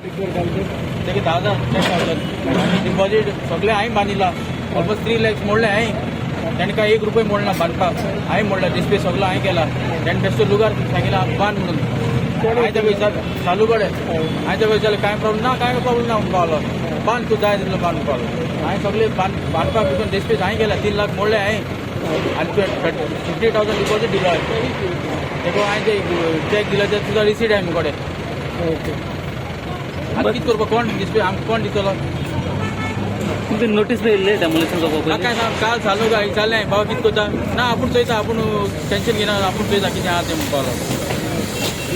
तेगे 10,000, 10,000 आनी डिपॉजीट सगळें हांवें बांदिला. ऑलमोस्ट 3 लॅक्स मोडले हांवें. ताणें काय एक रुपये मोडना बांदपाक. हांवें मोडला, डिस्प्ले सगळो हांवें केला. ताणें बेश्टो लुगार सांगिला बांद म्हणून. हांवें ताका विचार चालू कडेन हांवें ताका विचारलें, कांय प्रॉब्लम ना, कांय प्रॉब्लम ना म्हणपाक लागलो. बांद, तूं जाय तितलो बांद म्हणपाक लागलो. हांवें सगळें बांदपाक वचून डिस्प्ले हांवें केला. 3 लाख मोडले हांवें आनी 50,000 डिपॉजीट दिलो हांवें. तेका हांवें ते चॅक दिलो, ते तुजो रिसीट आहे मुकडे. आतां कितें करपा? कोण डिस्प्ले आमकां कोण दितलो? तुमचे नोटीस बी येयल्ले डेमोलिशन करपाक? ना, काय ना. काल चालू काय विचारलें, बाबा कितें करता? ना, आपूण चोयता, आपूण टेंशन घेना, आपूण चोयता कितें आहा तें म्हणपाक लागलो.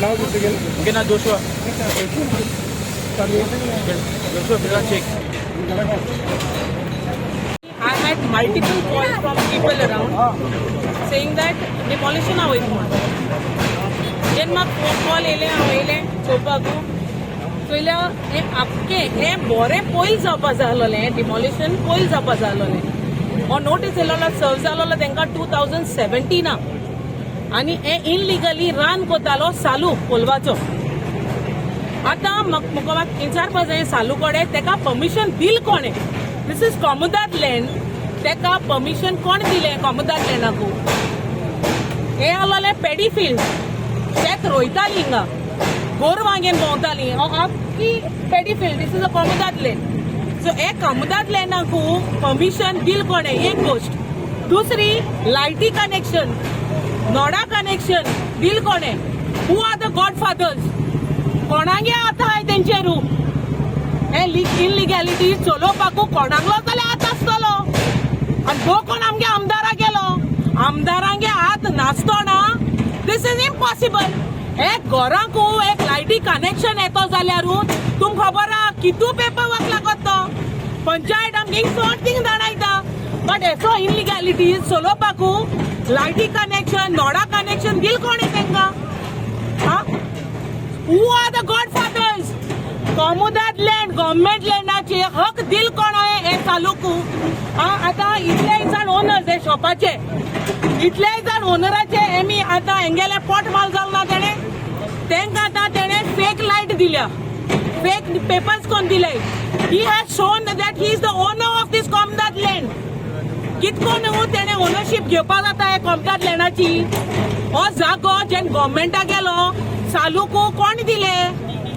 नाव कितें तुगेलें? मुगे ना जोशुआ, जोशुआ बिरान Shaikh. I had multiple calls from people around saying that demolition वयता म्हणून. जेन्ना म्हाका कॉल येयले, हांव येयलें चोवपाक. चोयल्या, हें आख्खें हें बरें पयलीं जावपा जाय आसलेलें. हें डिमॉलिशन पयलीं जावपा जाय आसलेलें. हो नोटीस येयलेलो, सर्व जालोलो तांकां 2017. आनी हें इनलिगली रान कोतालो सालू कोलवाचो. आतां म्हाका विचारपा जाय सालू कडेन, तेका परमिशन दिल कोणें? This is Comunidade land. तेका परमिशन कोण दिलें कॉमुदाद लँडाकू? हें आसलेलें पेडी फिल्ड. शेत रोयताली हिंगा, गोरवां घेवन भोंवताली. हो आख्खी paddy field. This is a Comunidade land. So हे कॉमुदाद लँडाकू परमिशन दिल कोणें? एक गोश्ट. दुसरी, लायटी कनेक्शन, नोडा कनेक्शन दिल कोणें? Who are the godfathers? कोणागे आतां हाय तेंचेर? हे इनलिगॅलिटी चलोवपाकू कोणाकलो जाल्यार हात आसतलो. आनी हो कोण आमगे आमदारा गेलो? आमदारांगे हात नासतो ना, this is impossible. एक घरांकू एक लायटी कनेक्शन येतो जाल्यार तुमकां खबर आहा कितू पेपर वर्क लागत तो. पंचायत आमगे चड थिंग जाणायता, बट एसो इनलिगॅलिटी चलोवपाकू लायटी कनेक्शन, नोडा कनेक्शन दिल कोणें तेंकां? हा, who are the godfathers? Comunidade land, government लँडाचे हक दिल कोण आहे हे तालुकू? हा, आतां इतले जाण ओनर्स हे शॉपाचे, इतले जाण ओनराचे हेमी आतां हेंगेले पोट माल जाल ना. तेणे तेंकां आतां तेणे फेक लायट दिल्या, फेक पेपर्स कोण दिले. He has shown that he is the owner of this Comunidade land. कितको न्हू तेणे ओनरशीप घेवपाक जाता हे कॉमुदाद लँडाची? हो जागो जेन्ना गव्हर्मेंटाक गेलो, सालूकू कोण दिले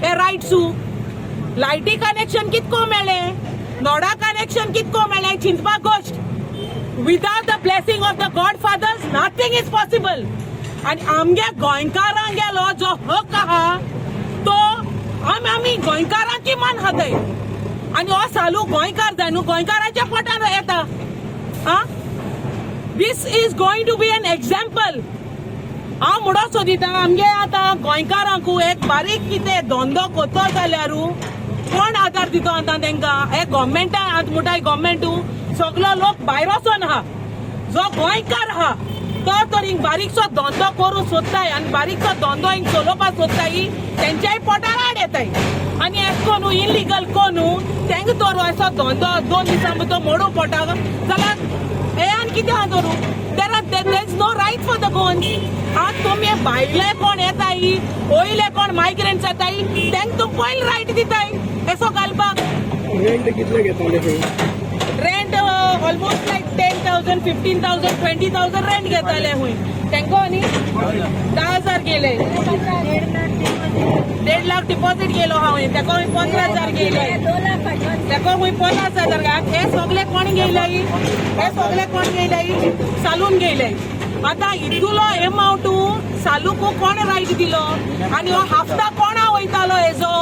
हे रायट्सू? लायटी कनेक्शन कितको मेळ्ळें? नोडा कनेक्शन कितको मेळ्ळें? चिंतपाक गोश्ट. Without the blessing of the godfathers, nothing is possible. आनी आमगे गोंयकारांक गेलो जो हक आहा तो आमी गोंयकारांची मान खाताय. आनी हो सालू गोंयकार जाय न्हू, गोंयकाराच्या पोटान येता. आ, this is going to be an example. हांव म्हणून सोदिता, आमगे आतां गोंयकारांकू एक बारीक कितें धंदो करतो जाल्यारू कोण आदार दितो आतां तेंकां? हे गव्हर्मेंटान आतां म्हणटाय, गव्हर्मेंटू सगलो लोक भायर वचोन आहा. जो गोंयकार आहा तो तर हिंग बारीकसो धंदो करूंक सोदताय आनी बारीकसो धंदो हिंग चलोवपाक सोदताय, तेंच्याय पोटार आड येताय. आनी एश कोन्नू इलिगल कोन्नू तेंका तर असो धंदो 2 दिसां भितर मोडू पोटाक जाल्यार हे आनी कितें आहा धरू? There is no right for the Goans. आतां तुमी भायले कोण येताय, वयले कोण मायग्रंट्स येताय, तेंका तूं पयलीं रायट दिताय येसो घालपाक. रेंट कितले घेताले थंय? Rent almost like 10,000, 15,000, 20,000 rent घेताले हुंय. तेंको न्ही 10,000 गेले, 1.5 लाख डिपॉझिट गेलो हांवें. तेका 15,000 गेले, तेका खूंय 50,000. हे सगळे कोण गेले? हे सगळे कोण गेले? सालून गेले. आतां इतलो एमावंट सालूक कोण रायट दिलो? आनी हो हाफ्ता कोणा वयतालो हेजो?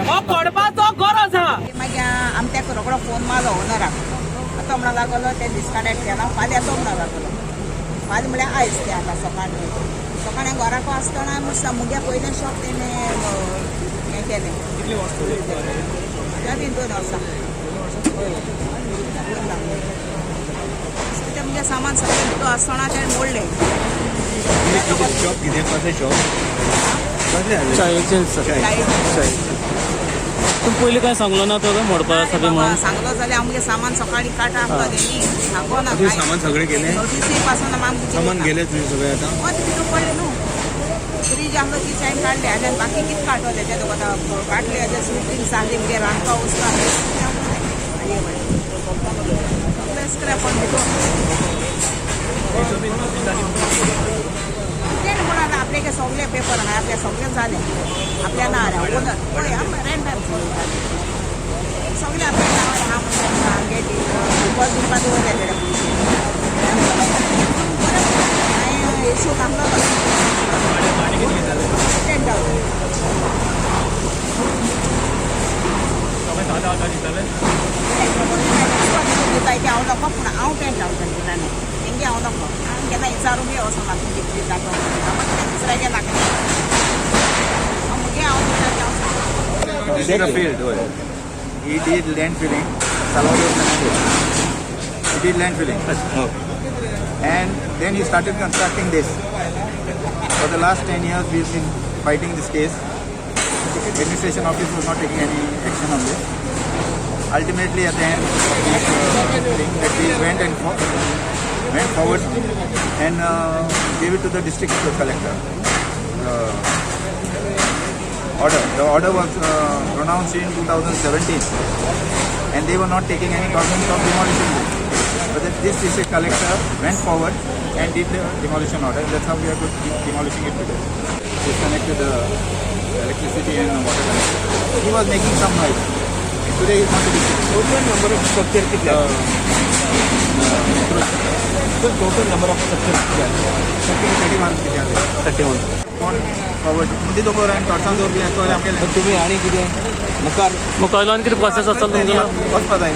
हो पडपाचो गरज आहा. मागीर आमी तेका रोकडो फोन मारलो ओनराक. तो म्हणूंक लागलो, ते डिस्कनेक्ट केला, फाल्यां येतो म्हणूंक लागलो. फाल्यां म्हळ्यार आयज. ते आतां सकाळीं सकाळीं घराक आसतना मुगे पयलें शॉप तेणें हें केलें. जालीं 2 वर्सां. हय, 2 लाख. तें मुगे सामान सगळें भितर आसतना तेणें मोडलें. शॉप कितें? कसलें शॉप, कसलें जालें? चायेचें. चाय. तुमी पयलीं काय सांगलो ना तो मोडपा आसा बी म्हणून? सांगलो जाल्यार आमगे सामान सकाळीं काडटा आसलो तेणी. सांगो ना. तुवें सामान सगळें गेलें? नोटीसूय पासून आमकां. सामान गेलें तुजें सगळें आतां? हय, ते भितर पडलें न्हू. फ्रीज आसलो ती हांवें काडले आनी बाकी कितें काडटलें तें तुका आतां काडले आतां स्वीट ड्रिंक्स आसली मुगे रांदपा वस्तू आसली आनी सगळें स्क्रॅप तें म्हणून आतां आपल्यागे सगळे पेपर आहा, आपल्या सगळें जालें, आपल्या नांवार ओनर पळय रेंटार सगळें आपल्या नांवार आहा म्हणून सामकें डिपॉझीट दिवपा दवरले तेणे पयशे. बरें, हांवें हिशोब आसलो 10,000. दिता ते हांव नको, पूण हांव 10,000 दिता न्ही तेंगे हांव नको. हांव केन्ना विचारूंक बी वचना तूं कितें दिता तो म्हणून, दुसऱ्यागे नाका, हांव मुगे हांव दिता ते हांव सांगता. This is a field. He did land filling. Salvador Fernandez. He did land filling. And then he started constructing this. For the last 10 years, we've been fighting this case. Administration office was not taking any action on this. Ultimately, at the end of this thing, that we went forward and gave it to the district collector. The order. The order was pronounced in 2017, and they were not taking any cognizance of demolishing this. But then this district collector went forward and did the demolition order. That's how we are going to keep demolishing it today. Disconnected the electricity and water connection. He was making some noise. Today he is not to be seen. Total number of structure कितले? Total number of structure कितले? 31 कितें आसलें. 31. कोण forward मुदीं दवर आनी थोडसां दवर बी आसलो आमगेलें. तुमी आनी कितें मुखार? मुखार कितें प्रोसेस आसतलो तुमगेलो? वचपा जाय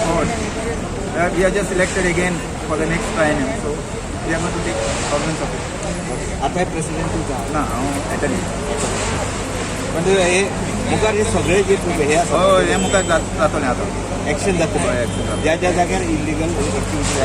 forward. We are just elected again for the next triennium, so we are going to take cognizance of it. आतां प्रेसिडेंट तुमचा? ना, हांव एटर्नी. म्हणजे हे मुखार हे सगळे जे हे आसा. हय, हें मुखार जातलें आतां. एक्शन जातलें. हय, action जातलें. ज्या ज्या जाग्यार इलिगल एक्टिविटी.